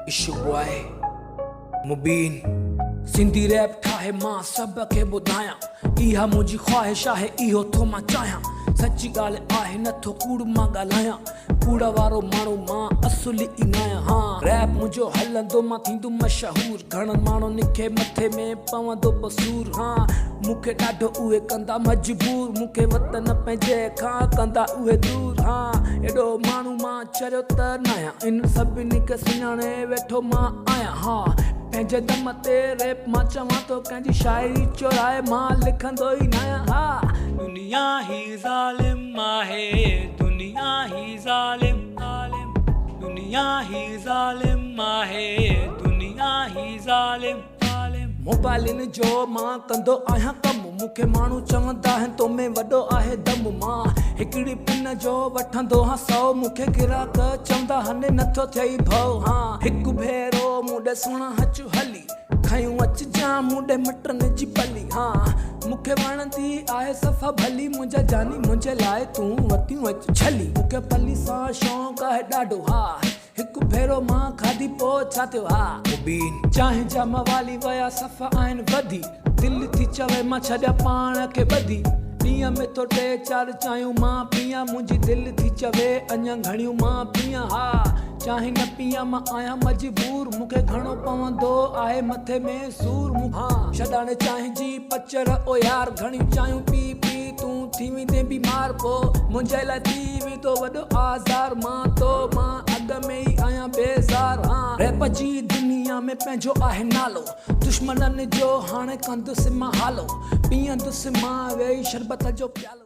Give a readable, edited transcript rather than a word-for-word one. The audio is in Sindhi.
It's your boy Mubeen. Sindhi rap ٺاهي مان سڀ کي ٻڌايان اها منهنجي خواهش آهي اهو ٿو مان چاهيان سچي ڳالهه آهي نه ٿو ڪوڙ مان ڳالهايان ڪوڙ وارو ماڻهو مان اصل ئي ناهيان ها ريپ منهنجو هلندو مان ٿيندم مشهور گهڻن ماڻهن کي مٿي ۾ پوندو پسور ها مون کي ڏاڍو اهي ڪندا مجبور مون کي وطن پنهنجي کان ڪندا اهي دور ها ايڏو ماڻهو مان چريو ته ناهيان انهن سڀني کي سڃاڻي ويٺو مان آهيان ها پنهنجي دم تي ريپ مان چوان ٿو ڪنهن جي شاعري چورائي مان لکندو ئي ناهيان ها. دنيا هي ظالم آهي دنيا هي ظالم دنيا هي ظالم آهي دنيا هي ظالم. موبائلن جو مان ڪندو آهيان ڪم مون کي ماڻهو چوندا آهن تو ۾ وڏو آهي دم مان هڪڙي پن جو وٺندو هان سئو مون کي گراهڪ چوندا هن نٿو ٿئي ڀئو هان هڪ ڀيرو مون ڏي سهڻا هچ هلي کنيون اچجان مون ڏي مٽن جي پلي هان مون کي وڻندي آهي صفا ڀلي منهنجا جاني منهنجي لاء تون وتيون اچ ڇلي مون کي پلي سان شوق آهي ڏاڍو ها هڪ ڀيرو مان کاڌي پوء ڇا ٿيو ها. مبين. چانهه جا موالي ويا صف آهن وڌي. دل ٿي چوي مان ڇڏيان پاڻ کي ٻڌي. ڏينهن ۾ ٿو ٽي چار چانهيون مان پيان منهنجي دل ٿي چوي اڃان گهڻيون مان پيان ها. چانهه نه پيان مان آهيان مجبور مون کي گهڻو پوندو آهي مٿي ۾ سور مون ها. ڇڏاڻي چانهه جي پچر او يار گهڻيون چانهيون پي پي تون ٿي ويندين بيمار پو منهنجي لاء ٿي ويندو وڏو آزار مان تو مان اڳ ۾ ئي آهيان بيزار هان. ريپ جي دنيا ۾ پنهنجو آهي نالو دشمنن جو هاڻي ڪندس مان حالو پيئندس مان ويهي شربت جو پيالو.